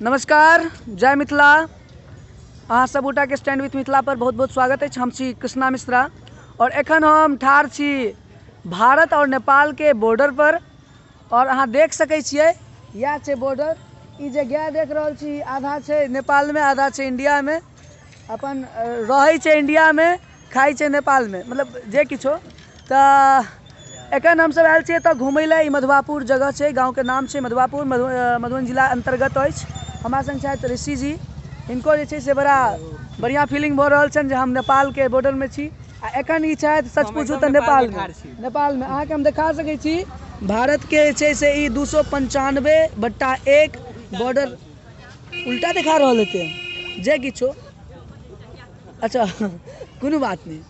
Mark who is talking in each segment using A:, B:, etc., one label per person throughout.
A: नमस्कार, जय मिथिला। अहाँ सब गोटाके स्टैंड विथ मिथिला पर बहुत बहुत स्वागत अछि। हम छी कृष्णा मिश्रा और एखन हम ठाढ़ छी भारत और नेपालके बॉर्डर पर और अहाँ देख सकै छियै इएह छै बॉर्डर। ई जे गाय देख रहल छी आधा छै नेपालमे आधा छै इंडियामे। अपन रहै छै इंडियामे, खाइ छै नेपालमे, मतलब जे किछो। तऽ एखन हमसब आयल छियै एतऽ घुमै लए। ई मधवापुर जगह छै, गाँवके नाम छै मधवापुर, मधुबनी जिला अन्तर्गत अछि। हमरा संग छथि ऋषि जी। हिनको जे छै से बड़ा बढ़िआँ फीलिंग भऽ रहल छनि जे हम नेपालके बॉर्डरमे छी आ एखन ई छथि सच पूछू तऽ नेपालमे। नेपालमे अहाँके हम देखा सकै छी भारतके जे छै से ई 295/1 बॉर्डर उल्टा देखा रहल हेतै, जे किछो। अच्छा, कोनो बात नहि।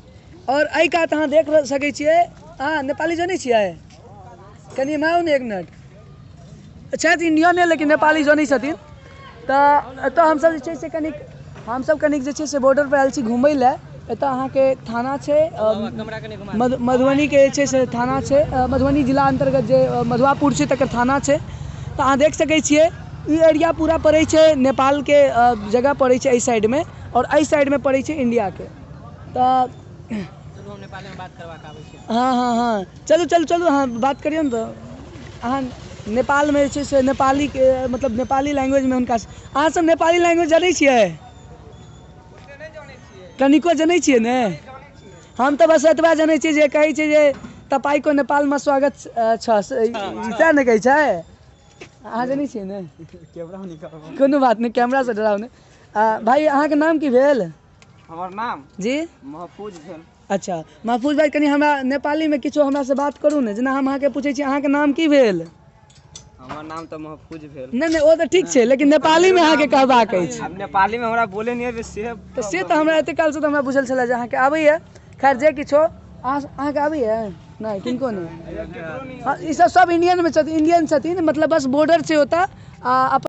A: आओर एहि कात अहाँ देख सकै छियै। अहाँ नेपाली जनै छियै? कनि एम्हर आउ ने एक मिनट। छथि इंडियने लेकिन नेपाली जनै छथिन। तऽ एतऽ हमसब जे छै से कनिक हमसब कनिक जे छै से बॉर्डर पर आयल छी घुमै लए। एतऽ अहाँके थाना छै, मधुबनीके जे छै से थाना छै, मधुबनी जिला अन्तर्गत जे मधुआपुर छै तकर थाना छै। तऽ अहाँ देख सकै छियै ई एरिया पूरा पड़ै छै नेपालके जगह पड़ै छै एहि साइडमे आओर एहि साइडमे पड़ै छै इंडियाके। तऽ हँ हँ हँ, चलू चलू चलू, अहाँ बात करियौ ने। तऽ अहाँ नेपालमे जे छै से नेपालीके मतलब नेपाली लैंग्वेजमे हुनका। अहाँ सब नेपाली लैंग्वेज जनै छियै? कनिको जनै छियै ने? हम तऽ बस एतबा जनै छियै जे कहै छै जे तपाईँको नेपालमे स्वागत छ, सएह ने कहै छै? अहाँ जनै छियै ने? कोनो बात नहि, कैमरासँ डराउ नहि। भाइ, अहाँके नाम की भेल?
B: हमर नाम
A: जी
B: महफूज भेल।
A: अच्छा महफूज भाइ, कनि हमरा नेपालीमे किछो हमरासँ बात करू ने। जेना हम अहाँके पूछै छी अहाँके नाम की भेल?
B: हमर नाम तऽ महफूज भेल।
A: नहि नहि, ओ तऽ ठीक छै लेकिन नेपालीमे अहाँके कहबाक अछि।
B: आब नेपालीमे हमरा बोले नहि आबै से।
A: तऽ से तऽ हमरा एते कालसँ तऽ हमरा बुझल छलै जे अहाँके आबैए। खैर जे किछो, अहाँके आबैए? नहि, किनको नहि। हँ, ई सब सब इंडियनमे छथिन, इंडियन छथिन, मतलब बस बॉर्डर छै ओतऽ आ अपन।